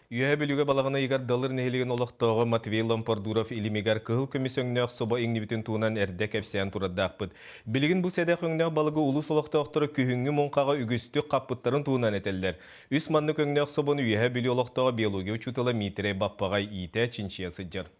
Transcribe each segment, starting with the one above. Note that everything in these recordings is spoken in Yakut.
Үөһээ Бүлүүгэ балаҕан ыйыгар Далыр нэһилиэгин олохтооҕо Матвей Ломпордуров илимигэр кыһыл көмүс өҥнөөх собо иҥнибитин туһунан эрдэ кэпсээн турардаахпыт. Билигин бу сэдэх өҥнөөх балыгы улуус олохтоохторо күһүҥҥү муҥхаҕа үгүстүк хаппыттарын туһунан этэллэр. Үс маннык өҥнөөх собону Үөһээ Бүлүү олохтооҕо биология учуутала Миитэрэй Баппаҕай иитэ, чинчийэ сылдьар.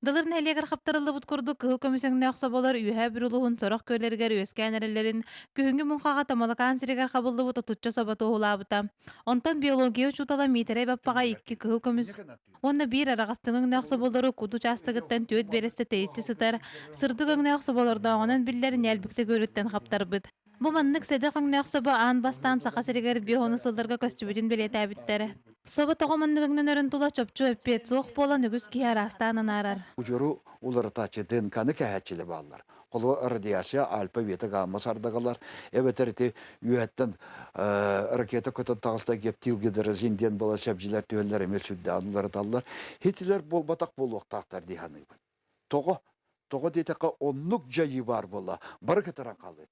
Далыр нэһилиэгэр хаптарыллыбыт курдук кыһыл көмүс өҥнөөх соболор Үөһээ Бүлүү улууһун сорох күөллэригэр үөскээн эрэллэрин, күһүҥҥү муҥхаҕа Тамалакаан сиригэр хабыллыбыт отучча собо туоһулаабыта. Онтон биология учуутала Миитэрэй Баппаҕай икки кыһыл көмүс уонна биир араҕастыҥы өҥнөөх соболору кут учаастагыттан түөрт биэрэстэ тэйиччи сытар сырдык өҥнөөх соболордооҕунан биллэр Ньээлбиктэ күөлүттэн хаптарбыт. Бу маннык сэдэх өҥнөөх собо аан бастаан Саха сиригэр биоһону сылларга көстүбүтүн бэлиэтээбиттэр. Собо тоҕо маннык өҥнөнөрүн тула чопчу эппиэт суох буолан үгүс киһи араастаан анаарар. Удьуру уларытааччы ДНК-ны кэһээччилэр бааллар. Холобур, радиация, альфа, бета, гамма сардагалар, эбэтэр ити үөһэттэн ракета көтөн таҕыста гептилгидразин диэн буола сэбдьилэр түһэллэр эмиэ сүрдээҕин уларыталлар. Хитилэр буолбатах буолуохтаахтар дии саныыбын. Тоҕо? Тоҕо диэтэххэ, оннук дьайыы баар буолла, бары кытаран хаалыа.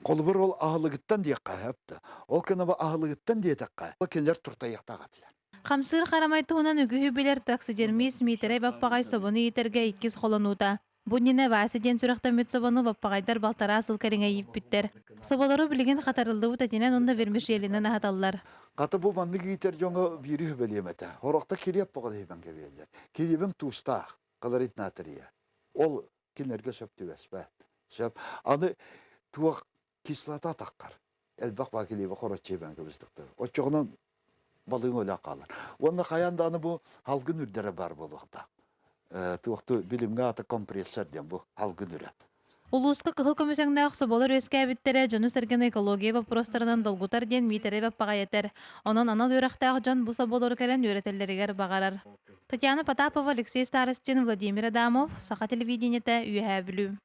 Холобур, ол аһылыгыттан диэххэ сөп да. Ол кэннэ аһылыгыттан диэтэххэ, кинилэр туртайыахтаах этилэр. Хамсыыр харамай туһунан үгүһү билэр таксидермист Миитэрэй Баппаҕай собону иитэргэ иккис холонуута. Бу иннинэ Вася диэн сүрэхтэммит собону баппаҕайдар балтараа сыл кэриҥэ ииппиттэр. Соболору билигин хатарыллыбыт этинэн уонна вермишелинэн аһаталлар. Хата бу маннык иитэр дьоҥо биири үһүбэлиэм этэ. Хорохто килиэп боҕо иһибэн кэбиһэллэр. Килиэбим туустаах, хлорид натрия. Ол кинилэргэ сөп түбэспэт. Сөп. Аны туох кислота таххар. Элбэх баа килиэби хороччу иһибэн кэбистиктэр. Оччоҕунан балыгын өлө хаалар. Уонна хайаан даҕаны бу халгын үрдэрэ баар буолуохтаах. Туохту билимҥэ аата компрессор диэн бу халгын үрэ. Улууска кыһыл көмүс өҥнөөх соболор үөскээбиттэрэ дьону-сэргэни экология боппуруостарынан долгутар диэн Миитэрэй Баппаҕай этэр. Онон анал үөрэхтээх дьон бу соболору кэлэн үөрэтэллэригэр баҕарар. Татьяна Потапова, Алексей Старостин, Владимир Адамов, Саха телевидениетэ, Үөһээ Бүлүү.